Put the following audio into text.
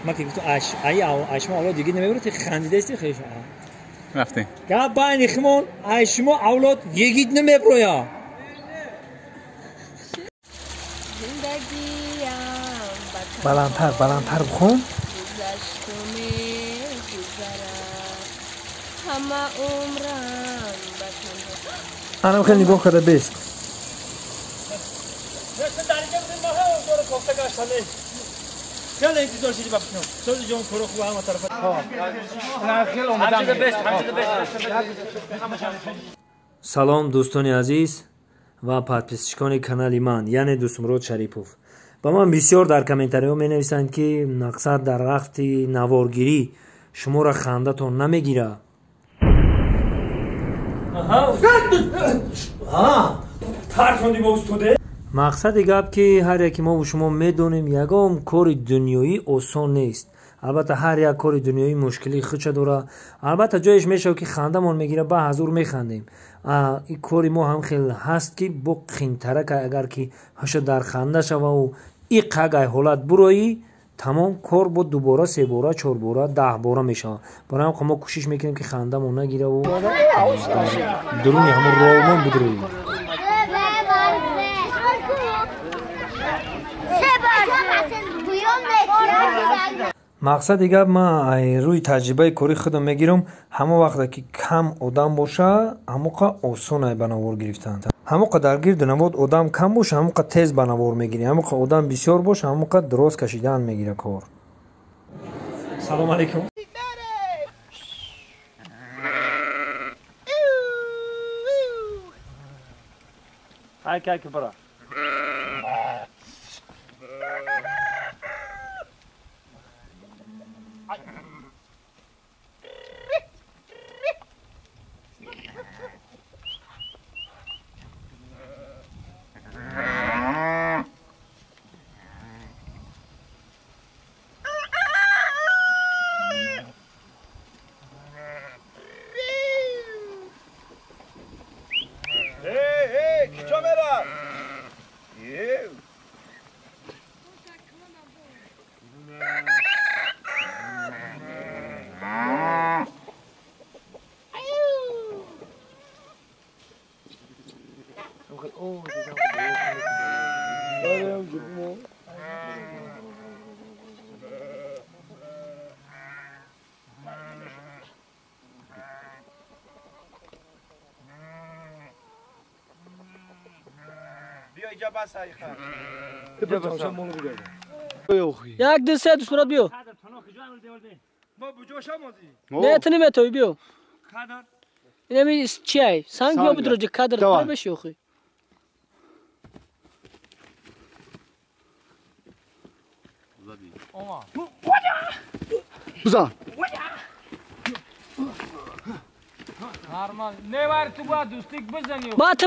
Ма ки гуфтам ай ай шумо авлод йигит намебурад, хандидаисти хеш. Рафтем. Гап байни химон, ай шумо авлод йигит намебуроя. Баландтар, баландтар бихон. Анам хеле нигоҳ карда бест. خیلی انتظار شدی بابا سوز جان کرو خوب همه طرف Салом, дӯстони азиз ва подписчикони канали ман, яъне Дӯстмурод Шарипов. Ба ман бисёр дар комментариҳо менависанд, ки мақсад дар вақти наворгирӣ шуморо хандатон намегирад. Мақсади гап, ки ҳар яке мову шумо медонем, ягон кори дунёӣ осон нест. Албатта, ҳар як кори дунёӣ мушкилии худша дорад. Албатта, ҷоеш мешавад, ки хандамон мегирад, ба ҳазур механдем. Ин кори мо ҳам хел ҳаст, ки бо қинтарак, агар ки ҳаша дар ханда шававу иқагай ҳолат буроӣ, тамом кор бо дубора, себора, чорбора, даҳбора мешавад. Барои ҳам мо кӯшиш мекунем, ки хандамон нагираву дар дуруни ҳамон ролмон бидурӯем. Мақсади гап, ман рӯи таҷрибаи кори худам мегирам, ҳамон вақте ки кам одам боша, ҳамоқа осонай ба навор гирифтан. Ҳамоқа дар гирду навод одам кам боша, ҳамоқа тез ба навор мегирӣ, ҳамоқа одам бисёр боша, ҳамоқа дароз кашидан мегира кор. Салом алейкум. Ай, бара. Як, ду, се, Дӯстмурод, биё. Не, ту наметавӣ, биё. Инами чиай? Санг, биё, бидроҷи кадр меши охи. Бизан. Ба ту.